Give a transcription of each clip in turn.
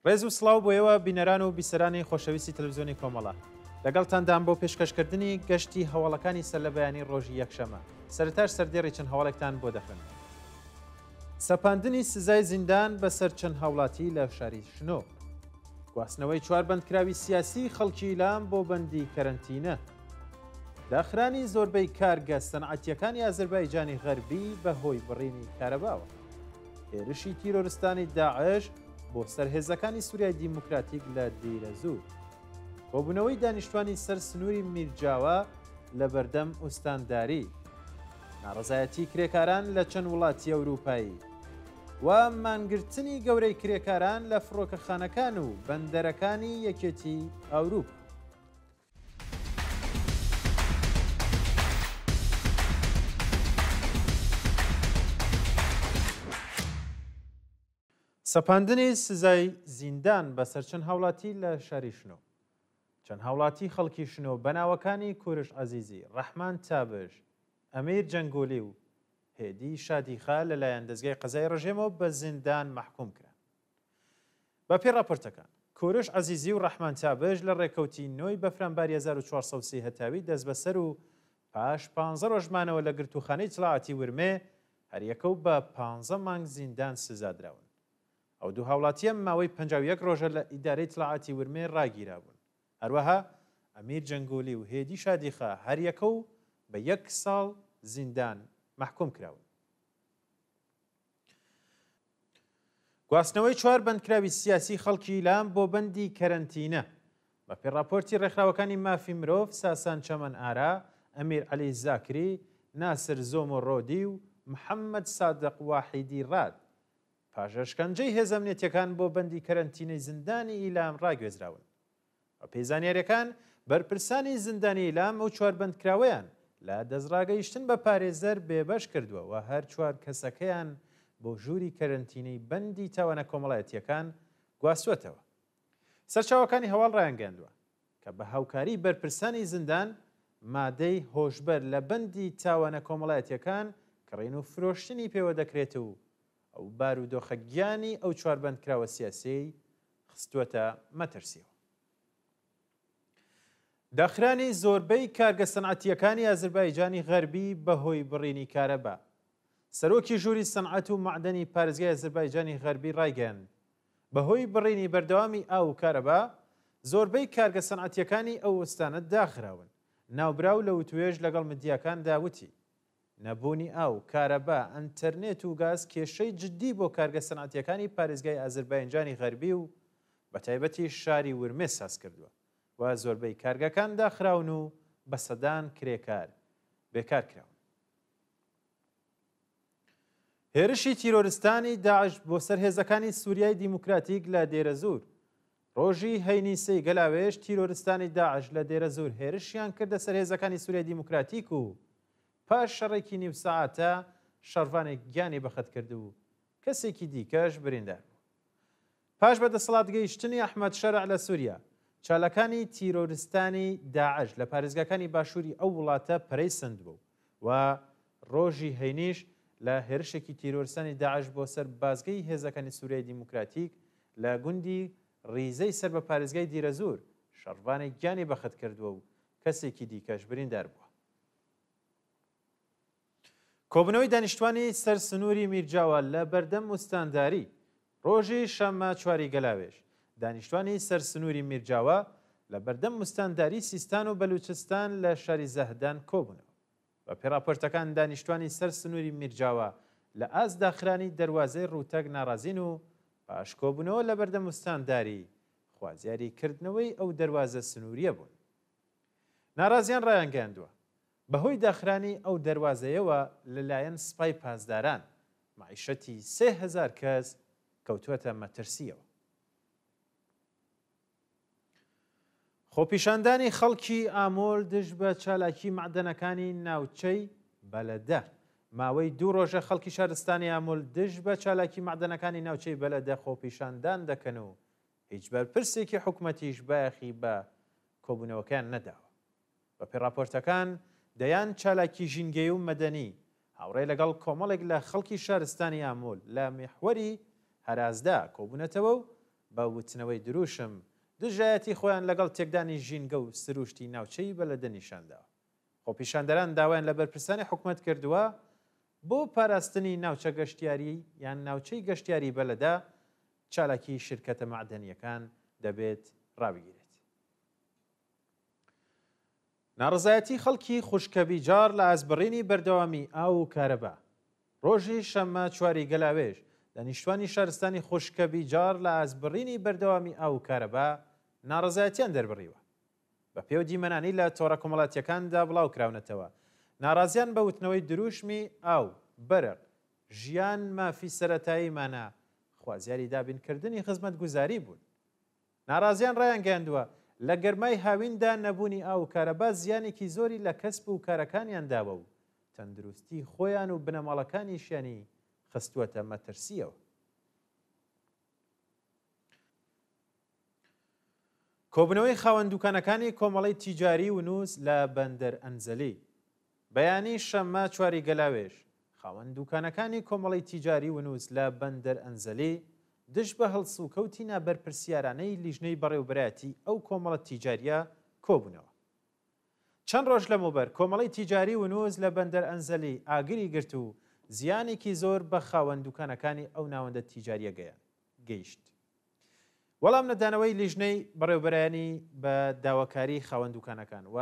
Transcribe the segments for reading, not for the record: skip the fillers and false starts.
ڕێز و سڵاو بۆ ئێوە بینەران و بیسەرانی خۆشەویستی تەلەڤزیۆنی کۆمەڵە. لەگەڵتاندام بۆ پێشکەشکردنی گەشتی هەواڵەکانی سەرلەبەیانی ڕۆژی یەکشەمە. سەرەتاش سەردێڕی چەند هەواڵێکتان بۆ دەخوێنم. سەپاندنی سزای زیندان بەسەر چەند هاوڵاتی لە شاری شنۆ. گواستنەوەی چوار بەندکراوی سیاسی خەڵکی ئیلام بۆ بەندی کەرەنتینە. داخرانی زۆربەی کارگە سەنعەتییەکانی ئازەربایجانی غەربی بە هۆی بڕینی کارەباوە. هێرشی تیرۆرستانی داعش بۆ سەر هێزەکانی سوریای دیموکراتیک لە دیرەزوور. کۆبوونەوەی دانیشتوانی سەر سنووری میرجاوە لە بەردەم ئوستانداری. ناڕەزایەتی کرێکاران لە چەند وڵاتی ئەوروپایی و مانگرتنی گەورەی کرێکاران لە فڕۆکەخانەکان و بەندەرەکانی یەکێتی ئەوروپا. سەپاندنی سزای زیندان بەسەر چەند هاوڵاتی لە شاری شنۆ. چەند هاوڵاتی خەڵکی شنۆ بە ناوەکانی کورش عەزیزی، ڕەحمان تابش، ئەمیر جەنگۆلی و هێدی شادیخا لەلایەن دەزگای قەزای ڕژێمەوە بە زیندان مەحکوم کران. بەپێی ڕاپۆرتەکان، کورش عەزیزی و ڕەحمان تابش لە ڕێکەوتی نۆی بەفرانباری 1403 هەتاوی دەستبەسەر و پاش پانزە ڕۆژ مانەوە لە گرتووخانەی ئیتڵاعاتی ورمێ، هەریەکە و بە پانزە مانگ زیندان سزا دراون. ئەو دوو هاوڵاتییە ماوەی 51 ڕۆژە لە ئیدارەی ئیتڵاعاتی ورمێ ڕاگیرابوون. هەروەها ئەمیر جەنگۆلی و هێدی شادیخا هەریەکە و بە یەک ساڵ زیندان مەحکوم کراون. گواستنەوەی چوار بەندکراوی سیاسی خەڵکی ئیلام بۆ بەندی کەرەنتینە. بەپێی ڕاپۆرتی ڕێکخراوەکانی مافی مرۆڤ، ساسان چەمەن ئارا، ئەمیر عەلی زاکری، ناسر زۆمۆڕۆدی و محەممەد سادق واحیدی ڕاد، پاش ئەشکەنجەی هێزە ئەمنیەتییەکان بۆ بەندی کەرەنتینەی زیندانی ئیلام ڕاگوێزراون. بەپێی زانیارییەکان، بەرپرسانی زیندانی ئیلام ئەو چوار بەندکراوەیان لە دەستڕاگەیشتن بە پارێزەر بێبەش کردووە و هەر چوار کەسەکەیان بۆ ژووری کەرەنتینەی بەندی تاوانە کۆمەڵایەتییەکان گواستووەتەوە. سەرچاوەکانی هەواڵ ڕایانگەیاندووە کە بە هاوکاریی بەرپرسانی زیندان مادەی هۆشبەر لە بەندی تاوانە کۆمەڵایەتییەکان کڕین و فرۆشتنی پێوە دەکرێت و ئەو بارودۆخە گیانی ئەو چوار بەندکراوە سیاسییەی خستووەتە مەترسیەوە. داخرانی زۆربەی کارگە سەنعەتییەکانی ئازربایجانی غەربی بەهۆی بڕینی کارەبا. سەرۆکی ژووری سەنعەت و مەعدەنی پارێزگای ئازربایجانی غەربی ڕایگەیاند، بەهۆی بڕینی بەردەوامی ئاو و کارەبا، زۆربەی کارگە سەنعەتییەکانی ئەو ئوستانە داخراون. ناوبراو لە وتوێژ لەگەڵ مدیاکاندا وتی، نەبوونی ئاو، کارەبا، ئەنتەرنێت و گاز کێشەی جددی بۆ کارگە سەنعەتییەکانی پارێزگای ئازرباینجانی غەربی و بەتایبەتیش شاری ورمێ سازکردووە و زۆربەی کارگەکان داخراون و بە سەدان کرێکار بێکار کراون. هێرشی تیرۆرستانی داعش بۆ سەر هێزەکانی سوریای دیموکراتیک لە دێرەزوور ڕۆژی هەینی سێی گەلاوێژ تیرۆرستانی داعش لە دێرەزوور هێرشیان کردە سەر هێزەکانی سوریای دیموکراتیک و پاش شەڕێکی نیو سەعاتە شەڕڤانێک گیانی بەخت کرد و کەسێکی دیکەش بریندار بوو. پاش بە دەسەڵات گەیشتنی ئەحمەد شەرع لە سوریا، چالاکانی تیرۆرستانی داعش لە پارێزگاکانی باشووری ئەو وڵاتە پەرەی سەندووە و ڕۆژی هەینیش لە هێرشێکی تیرۆرستانی داعش بۆ سەر بازگەی هێزەکانی سوریای دیموکراتیک لە گوندی ڕیزەی سەر بە پارێزگای دیرەزوور شەڕڤانێک گیانی بەخت کردووە و کەسێکی دیکەش بریندار بووە. کۆبوونەوەی دانیشتوانی سەر سنووری میرجاوە لە بەردەم ئوستانداری ڕۆژی شەممە چواری گەلاوێژ دانیشتوانی سەر سنووری میرجاوە لە بەردەم ئوستانداری سیستان و بەلوچستان لە شاری زەهدان کۆبوونەوە. بە پێی ڕاپۆرتەکان دانیشتوانی سەر سنووری میرجاوە لە ئاست داخرانی دەروازەی ڕووتەک ناڕازین و پاش کۆبوونەوە لە بەردەم ئوستانداری خوازیاری کردنەوەی ئەو دەروازە سنوورییە بوون. ناڕازیان ڕایانگەیاندووە، بەهۆی داخرانی ئەو دەروازەیەوە لەلایەن سپای پاسداران، مەعیشەتی 3000 کەس کەوتووەتە مەترسییەوە. خۆپیشاندانی خەڵکی ئامۆل دژ بە چالاکی مەعدەنەکانی ناوچەی بەلەدە ماوەی دوو ڕۆژە خەڵکی شارستانی ئامۆل دژ بە چالاکی مەعدەنەکانی ناوچەی بەلەدە خۆپیشاندان دەکەن و هیچ بەرپرسێکی حکومەتیش بایەخی بە کۆبوونەوەکەیان نەداوە. بەپێی ڕاپۆرتەکان، دەیان چالاکی ژینگەیی و مەدەنی، هاوڕێ لەگەڵ کۆمەڵێک لە خەڵکی شارستانی ئامۆل لە میحوەری هەرازدا کۆبوونەتەوە و بە وتنەوەی درووشم، دژایەتی خۆیان لەگەڵ تێکدانی ژینگە و سرووشتی ناوچەی بەلەدە نیشانداوە. خۆپیشاندەران داوایان لە بەرپرسانی حکومەت کردووە بۆ پاراستنی ناوچە گەشتیاری یان ناوچەی گەشتیاری بەلەدە چالاکی شیرکەتە مەعدەنییەکان دەبێت ڕابگیرێت. ناڕەزایەتی خەڵکی خوشکەبیجاڕ لە ئاستبڕینی بەردەوامی ئاو و کارەبا. ڕۆژی شەممە چواری گەلاوێژ، دانیشتوانی شارستانی خوشکەبیجاڕ لە ئاستبڕینی بەردەوامی ئاو و کارەبا ناڕەزایەتیان دەربڕیوە. بە پێو دیمەنانەی لە تۆڕە کۆمەڵاتییەکاندا بڵاوکراونەتەوە، ناڕازیان بە وتنەوەی درووشمی ئاو، بەرق، ژیان مافی سەرەتاییمانە خوازیاری دابینکردنی خزمەتگوزاری بوون. ناڕازیان ڕایانگەیاندووە، لە گەرمای هاویندا نەبوونی ئاو و کارەبا زیانێکی زۆری لە کەسب و کارەکانیان داوە و تەندروستی خۆیان و بنەماڵەکانیشیانی خستووەتە مەترسییەوە. کۆبوونەوەی خاوەن دوکانەکانی کۆمەڵەی تیجاری ونوس لە بەندەر ئەنزەلی بەیانی شەممە چواری گەلاوێژ، خاوەن دوکانەکانی کۆمەڵەی تیجاری ونوس لە بەندەر ئەنزەلی دژ بە هەڵسوکەوتی نابەرپرسیارانەی لیژنەی بەڕێوبەرایەتی ئەو کۆمەڵە تیجاریە کۆبوونەوە. چەند ڕۆژ لەمەوبەر کۆمەڵەی تیجاری ونوس لە بەندەر ئەنزەلی ئاگری گرت و زیانێکی زۆر بە خاوەن دوکانەکانی ئەو ناوەندە تیجاریە گەیشت. وەڵام نەدانەوەی لیژنەی بەڕێوبەرایانی بە داواکاری خاوەن دوکانەکان و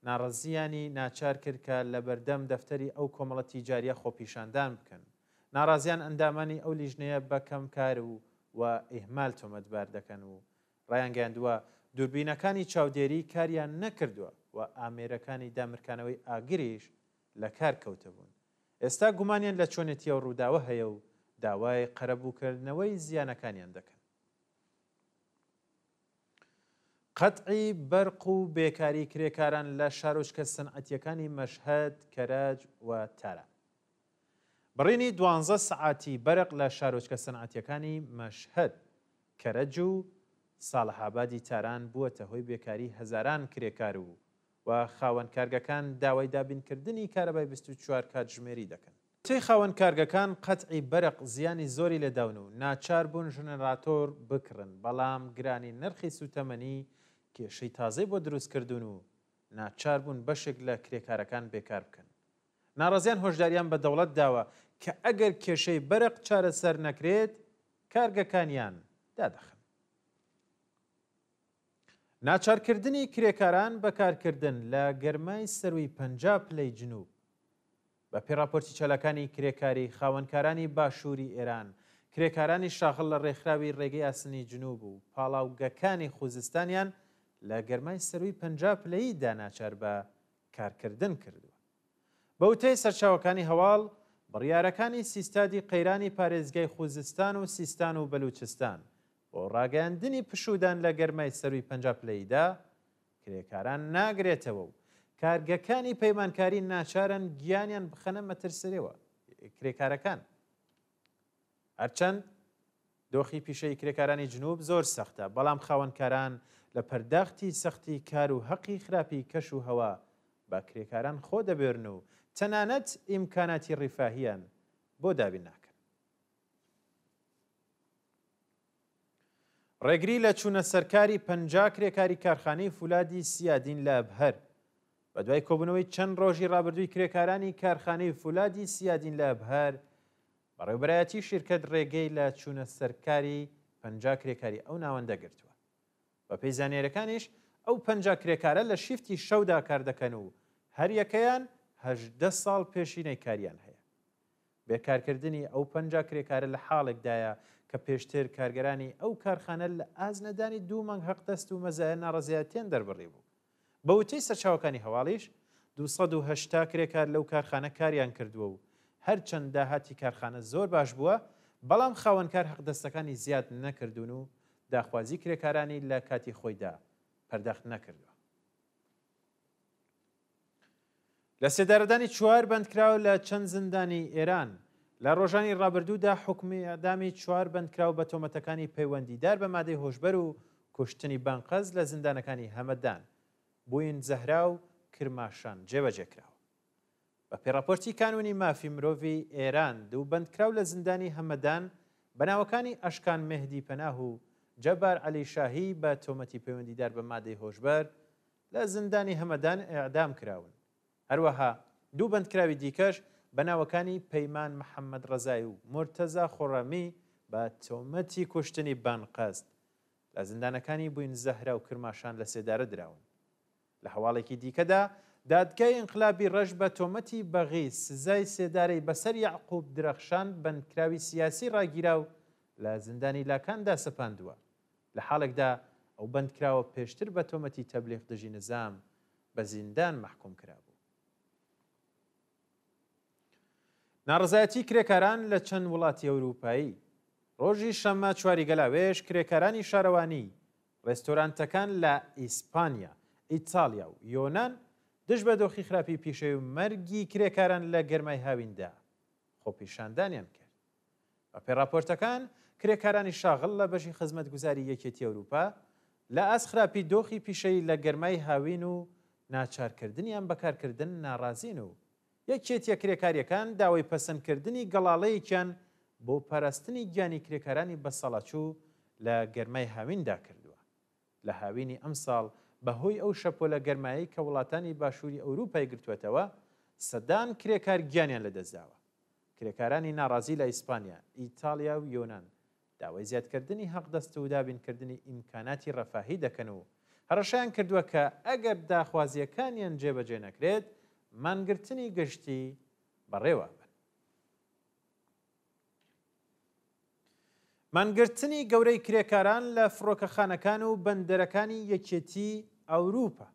ناڕەزییانی ناچار کرد کە لەبەردەم دەفتەری ئەو کۆمەڵە تیجاریە خۆپیشاندان بکەن. ناڕازیان ئەندامانی ئەو لیژنەیە بە کەمکار و و ئیهمال تۆمەتبار دەکەن و ڕایانگەیاندووە دوربینەکانی چاودێری کاریان نەکردووە و ئامێرەکانی دامرکانەوەی ئاگریش لەکار کەوتبوون. ئێستا گومانیان لە چۆنێتی ئەو ڕووداوە هەیە و داوای قەرەبووکردنەوەی زیانەکانیان دەکەن. قەتعی بەرق و بێکاری کرێکاران لە شارۆچکە سەنعەتییەکانی مەشهەد، کەرەج و تاران. بڕینی دوانزە سەعاتی بەرق لە شارۆچکە سەنعەتییەکانی مەشهەد، کەرەج و ساڵحئابادی تاران بووەتە هۆی بێکاری هەزاران کرێکار و و خاوەن کارگەکان داوای دابینکردنی کارەبای 24 کاتژمێری دەکەن. وتەی خاوەن کارگەکان قەتعی بەرق زیانی زۆری لێداون و ناچار بوون ژنراتۆر بکڕن، بەڵام گرانی نرخی سووتەمەنی کێشەی تازەی بۆ دروستکردوون و ناچار بوون بەشێک لە کرێکارەکان بێکار بکەن. ناڕازیان هۆشداریان بە دەوڵەت داوە کە ئەگەر کێشەی بەرق چارەسەر نەکرێت کارگەکانیان دادەخەن. ناچارکردنی کرێکاران بە کارکردن لە گەرمای سەرووی 50 پلەی جنوب. بە پێی ڕاپۆرتی چالاکانی کرێکاری خاوەنکارانی باشووری ئێران، کرێکارانی شاغڵ لە ڕێکخراوی ڕێگەی ئاسنی جنوب و پاڵاوگەکانی خوزستانیان لە گەرمای سەرووی 50 پلەیی دا ناچار بە کارکردن کردووە. بە وتەی سەرچاوەکانی هەواڵ، بڕیارەکانی سیستادی قەیرانی پارێزگای خوزستان و سیستان و بەلوچستان بۆ ڕاگەیاندنی پشوودان لە گەرمای سەرووی 50 پلەییدا، کرێکاران ناگرێتەوە و کارگەکانی پەیمانکاری ناچارن گیانیان بخەنە مەترسریەوە. کرێکارەکان هەرچەند دۆخی پیشەی کرێکارانی جنوب زۆر سەختە، بەڵام خاوەنکاران لە پەرداختی سەختی کار و هەقی خراپی کەش و هەوا بە کرێکاران خۆ دەبێرن و تەنانەت ئیمکاناتی ڕیفاهیان بۆ دابین ناکەن. ڕێگری لە چوونە سەرکاری 50 کرێکاری کارخانەی فولادی سیادین لە ئەبهەر بەدوای کۆبوونەوەی چەند ڕۆژی ڕابردووی کرێکارانی کارخانەی فولادی سیادین لە ئەبهەر بەڕێوبەرایەتی شیرکەت ڕێگەی لە چوونە سەرکاری 50 کرێکاری ئەو ناوەندە گرتووە. بەپێی زانیاریەکانیش ئەو 50 کرێکارە لە شیفتی شەودا کاردەکەن و هەریەکەیان 18 ساڵ پێشینەی کاریان هەیە. بێکارکردنی ئەو 50 کرێکارە لە حاڵێکدایە کە پێشتر کارگەرانی ئەو کارخانە لە ئاست نەدانی دوو مانگ حەقدەست و مەزایە ناڕەزایەتیان دەربڕیبوو. بە وتەی سەرچاوەکانی هەواڵیش، 280 کرێکار لەو کارخانە کاریان کردووە و هەرچەند داهاتی کارخانە زۆر باش بووە، بەڵام خاوەنکار حەقدەستەکانی زیاد نەکردوون و داخوازی کرێکارانی لە کاتی خۆیدا پەرداخت نەکردووە. لە سێدارەدانی چوار بەندکراو لە چەند زیندانی ئێران لە ڕۆژانی ڕابردوودا حوکمی ئێعدامی چوار بەندکراو بە تۆمەتەکانی پەیوەندیدار بە مادەی هۆشبەر و کوشتنی بانقەز لە زیندانەکانی هەمەدان، بوین زەهرا و کرماشان جێبەجێ کراوە. بە پێی ڕاپۆرتی کانوونی مافی مرۆڤی ئێران، دوو بەندکراو لە زیندانی هەمەدان بە ناوەکانی ئەشکان مێهدی پەناه و جەبار عەلی شاهی بە تۆمەتی پەیوەندیدار بە مادەی هۆشبەر لە زیندانی هەمەدان ئێعدام کراون. هەروەها دوو بەندکراوی دیکەش بە ناوەکانی پەیمان محەممەد ڕەزایی و مورتەزا خۆڕەمی بە تۆمەتی کوشتنی بەنقەست لە زیندانەکانی بوین زەهرا و کرماشان لەسێدارە دراون. لە هەواڵێکی دیکەدا، دادگای ئینقلابی ڕەشت بە تۆمەتی بەغی سزای سێدارەی بەسەر یەعقوب درەخشان بەندکراوی سیاسی ڕاگیراو لە زیندانی لاکاندا سەپاندووە، لە حاڵێکدا ئەو بەندکراوە پێشتر بە تۆمەتی تەبلیغ دژی نزام بە زیندان مەحکووم کرابوو. ناڕەزایەتی کرێکاران لە چەند وڵاتی ئەوروپایی ڕۆژی شەممە چواری گەلاوێژ کرێکارانی شارەوانی ڕێستۆرانتەکان لە ئیسپانیا، ئیتاڵیا و یۆنان دژ بە دۆخی خراپی پیشەی و مەرگی کرێکاران لە گەرمای هاویندا خۆپیشاندانیان کرد. بەپێی ڕاپۆرتەکان، کرێکارانی شاغڵ لە بەشی خزمەتگوزاری یەکێتی ئەوروپا لە ئاست خراپی دۆخی پیشەیی لە گەرمای هاوین و ناچارکردنیان بە کارکردن ناڕازین و یەکێتیە کرێکاریەکان داوای پەسەندکردنی گەڵاڵەیەکیان بۆ پاراستنی گیانی کرێکارانی بەساڵاچوو لە گەرمای هاویندا کردووە. لە هاوینی ئەمساڵ بەهۆی ئەو شەپۆلە گەرمایەی کە وڵاتانی باشووری ئەوروپای گرتووەتەوە، سەدان کرێکار گیانیان لەدەستداوە. کرێکارانی ناڕازی لە ئیسپانیا، ئیتاڵیا و یۆنان داوای زیادکردنی حەقدەست و دابینکردنی ئیمکاناتی ڕەفاهی دەکەن و هەڕەشەیان کردووە کە ئەگەر داخوازییەکانیان جێبەجێ نەکرێت، مانگرتنی گشتی بەڕێوە ئەبەن. مانگرتنی گەورەی کرێکاران لە فڕۆکەخانەکان و بەندەرەکانی یەکێتی ئەوروپا.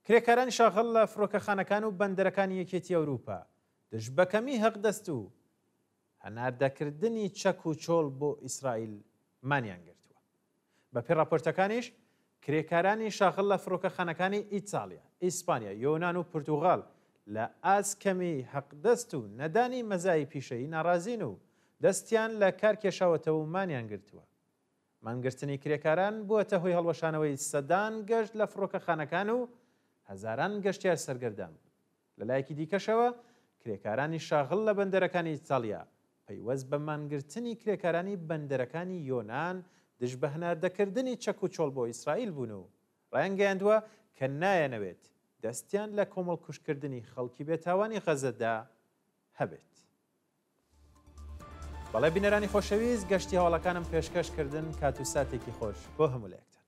کرێکارانی شاغڵ لە فڕۆکەخانەکان و بەندەرەکانی یەکێتی ئەوروپا دژ بە کەمی حەقدەست و هەناردەکردنی چەک و چۆڵ بۆ ئیسرائیل مانیان گرتووە. بەپێی ڕاپۆرتەکانیش، کرێکارانی شاغڵ لە فڕۆکەخانەکانی ئیتاڵیا، ئیسپانیا، یۆنان و پورتوغال لە ئاست کەمی حەقدەست و نەدانی مەزای پیشەیی ناڕازین و دەستیان لە کار کێشاوەتەوە و مانیان گرتووە. مانگرتنی کرێکاران بووەتە هۆی هەڵوەشانەوەی سەدان گەشت لە فڕۆکەخانەکان و هەزاران گەشتیار سەرگەردان بوون. لەلایەکی دیکەشەوە، کرێکارانی شاغڵ لە بەندەرەکانی ئیتاڵیا، پەیوەست بە مانگرتنی کرێکارانی بەندەرەکانی یۆنان دژ بە هەناردەکردنی چەک و چۆڵ بۆ ئیسرائیل بوون و ڕایانگەیاندووە کە نایانەوێت دەستیان لە کۆمەڵکوژکردنی خەڵکی بێتاوانی غەزەدا هەبێت. بەڵێ بینەرانی خۆشەویست گەشتی هەواڵەکانم پێشکەش کردن کات و ساتێکی خۆش بۆ هەموو لایەکتان.